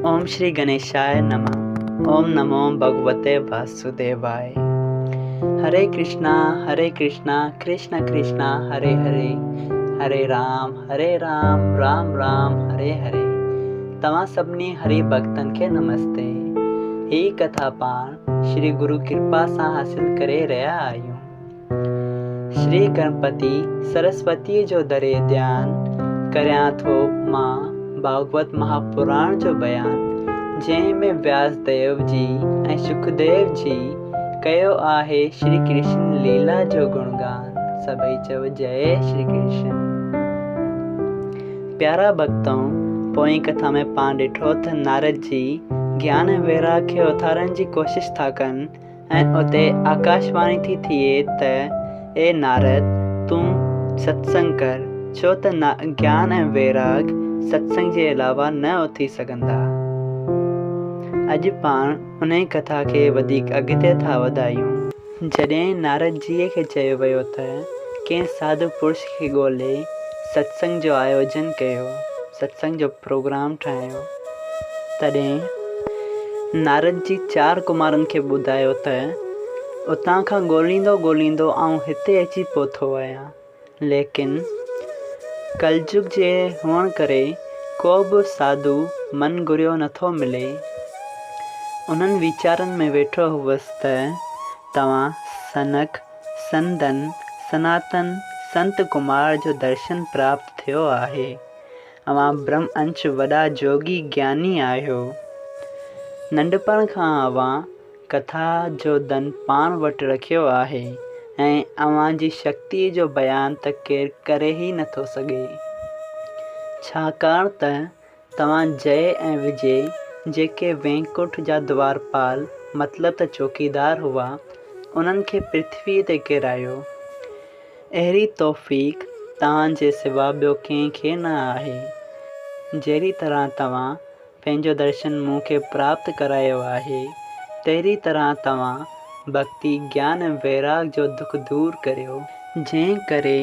اوم شري گنيشاء نمه اوم نمو ڀڳوتي واسوديواء هري ڪرشنا هري ڪرشنا ڪرشنا ڪرشنا هري هري هري رام هري رام رام رام هري هري توهان سڀني هري ڀڳتن کي نمستي هي ڪٿا پاڻ شري گرو ڪرپا سان حاصل ڪري رهيا آهيون شري گڻپتي سرسوتيء جو دري ڌيان ڪريان ٿو مان ڀاڳوت مهاپراڻ جو بيان، جنهن ۾ وياس ديو جي ۽ شڪديو جي ڪيو آهي شري ڪرشن ليلا جو گڻگان. سڀئي چئو جئي شري ڪرشن. پيارا ڀڳتؤ! پوئين ڪٿا ۾ پاڻ ڏٺو ته نارد جي گيان ۽ ويراڳ کي اٿارڻ جي ڪوشش ٿا ڪن ۽ اتي آڪاشواڻي ٿي ٿئي ته اي نارد! تون ستسنگ ڪر، ڇو ته گيان ۽ ويراڳ ستسنگ جي علاوه نه اٿي سگهندا. اڄ پاڻ انهي ڪٿا کي وڌيڪ اڳتي ٿا وڌايون. جڏهن نارد جيء کي چيو ويو ته ڪنهن ساڌو پرش کي ڳولي ستسنگ جو آيوجن ڪيو، ستسنگ جو پروگرام ٺاهيو، تڏهن نارد جي چار ڪمارن کي ٻڌايو ته اتان کان ڳوليندو ڳوليندو آئون هتي اچي پهتو آهيان، ليڪن ڪلجگ جي هئڻ ڪري ڪو به ساڌو من گهريو نٿو ملي. انهن ويچارن ۾ ويٺو هئس ته توهان سنک، سندن، سناتن، سنت ڪمار جو درشن پراپت ٿيو آهي. اوهان برهم انش وڏا جوڳي گياني آهيو. ننڍپڻ کان اوهان ڪٿا جو ڌن پاڻ وٽ رکيو آهي ۽ اوهان جي شڪتيء جو بيان ته ڪير ڪري ئي نٿو سگهي. ڇاڪاڻ ته توهان جئه ۽ وجي جيڪي وينڪنٺ جا دوارپال مطلب ته چوڪيدار هئا، انهن کي پرٿويء تي ڪيرايو. اهڙي توفيق توهان جي سوا ٻيو ڪنهن کي نه آهي. جهڙي طرح توهان پنهنجو درشن مون کي پراپت ڪرايو آهي، تهڙي طرح توهان ڀڳتي، گيان ۽ ويراڳ جو دک دور ڪريو. جنهن ڪري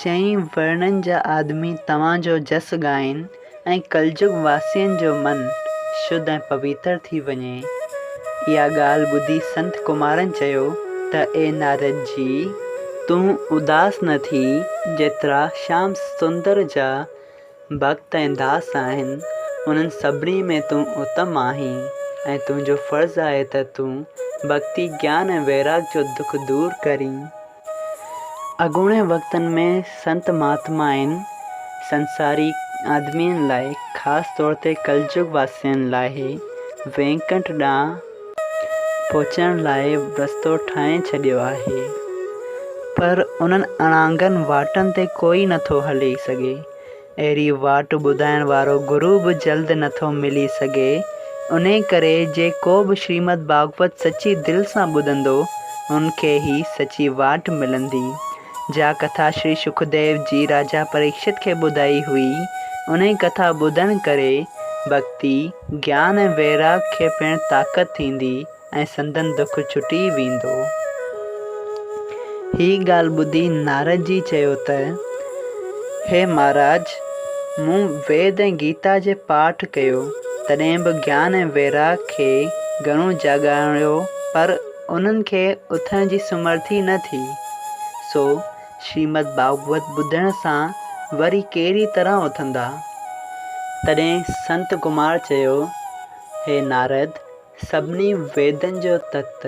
چئين ورڻن جا آدمي توهان جو جس ڳائين ۽ ڪلجگ واسين جو من شڌ ۽ پويتر ٿي وڃي. اها ڳالهه ٻڌي سنت ڪمارن چيو ته اي نارد جي! تون اداس نه ٿي، جيترا شيام سندر جا ڀڳت ۽ داس آهن، انهن سڀني ۾ تون اتم آهين ۽ تنهنجو فرض آهي ته تون ڀڳتي، گيان ۽ ويراڳ جو دک دور ڪرين. اڳوڻي وقتن ۾ سنت مهاتمائن سنساري آدمين لاء خاص طور تي ڪلجگ واسين لاء وينڪنٺ ڏانهن پهچڻ لاء رستو ٺاهي ڇڏيو آهي پر انهن اڻانگن واٽن تي ڪوئي نٿو هلي سگهي. اهڙي واٽ ٻڌائڻ وارو گرو به جلد نٿو ملي سگهي، انهي ڪري جي ڪو به شريمد ڀاڳوت سچي دل سان ٻڌندو، ان کي هي سچي واٽ ملندي. جا ڪٿا شري شڪديو جي راجا پريڪشت کي ٻڌائي هئي، انهي ڪٿا ٻڌڻ ڪري ڀڳتي، گيان ۽ ويراڳ کي پڻ طاقت ٿيندي. ۽ سندن دک ڇٽي ويندو. هي ڳالهه ٻڌي نارد جي چيو ته، هي مهاراج! مون ويد ۽ گيتا جي پاٺ ڪيو، تڏهن به گيان ۽ ويراڳ کي گهڻو جاڳايو پر انهن کي اٿڻ جي سمرٿي نه ٿي. سو شريمد ڀاڳوت ٻڌڻ سان وري ڪهڙي طرح اٿندا؟ تڏهن سنت ڪمار چيو، هي نارد! سڀني ويدن جو تت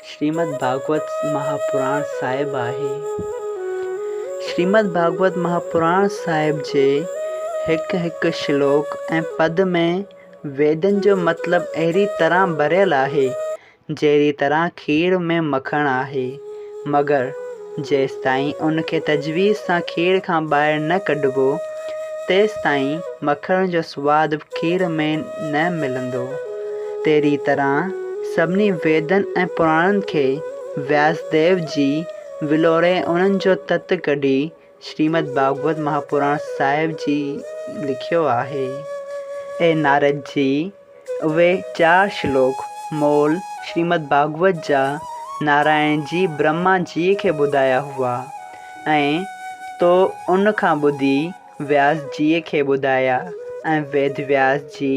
شريمد ڀاڳوت مهاپراڻ صاحب آهي. شريمد ڀاڳوت مهاپراڻ صاحب جي هڪ هڪ شلوڪ ۽ پد ۾ ويدن جو مطلب اهڙي طرح ڀريل آهي، جهڙي طرح کير ۾ مکڻ آهي. مگر جيستائين ان کي تجويز سان کير کان ٻاهر نه ڪڍبو، تيستائين مکڻ جو سواد کير ۾ نه ملندو. تهڙي طرح سڀني ويدن ۽ پراڻن کي وياس ديو جي ولوڙي انهن جو تت ڪڍي شريمد ڀاڳوت مهاپراڻ صاحب جي لکيو آهي. اي نارد جي! اهي چار شلوڪ مول شريمد ڀاڳوت جا نارائڻ جي برهما جيء کي ٻڌايا هئا ۽ تو ان کان ٻڌي وياس جيء کي ٻڌايا ۽ ويد وياس جي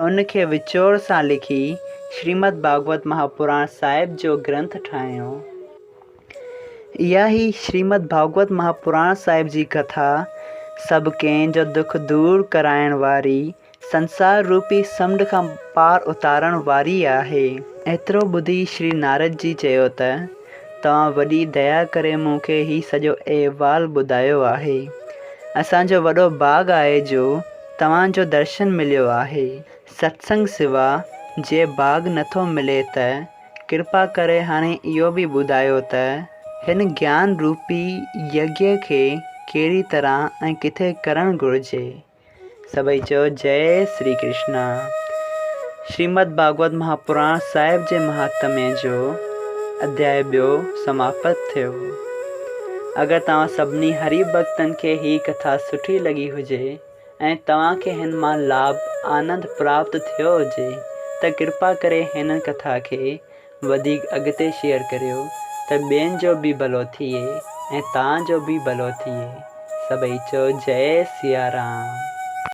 ان کي وچور سان لکي شريمد ڀاڳوت مهاپراڻ صاحب جو گرنٿ ٺاهيو. اها ئي شريمد ڀاڳوت مهاپراڻ صاحب جي ڪٿا سڀ ڪنهن جو دک دور ڪرائڻ واري، سنسار روپي سمنڊ کان پار اتارڻ واري آهي. ايترو ٻڌي شري نارد جي چيو ته، توهان وڏي ديا ڪري مون کي هي سڄو احوال ٻڌايو آهي. اسان جو وڏو ڀاڳ آهي جو توهان جو درشن مليو آهي. ستسنگ سوا جي ڀاڳ نٿو ملي ته ڪرپا ڪري هاڻي اهو به ٻڌايو ته هن گيان روپي يگيه کي ڪهڙي طرح ۽ ڪٿي ڪرڻ گهرجي. سڀئي چيو جئي شري ڪرشنا. شريمد ڀاڳوت مهاپراڻ صاحب جي مهاتميه جو اڌياء ٻيو سماپت ٿيو. اگر توهان سڀني هري ڀڳتن کي هي ڪٿا سٺي لڳي هجي ۽ توهان کي هن مان لاڀ آنند پراپت ٿيو هجي ته ڪرپا ڪري هن ڪٿا کي وڌيڪ اڳتي شيئر ڪريو ته ٻين جو به ڀلو ٿئي ۽ توهان جو به ڀلو ٿئي. سڀئي چئو جئي سيارام.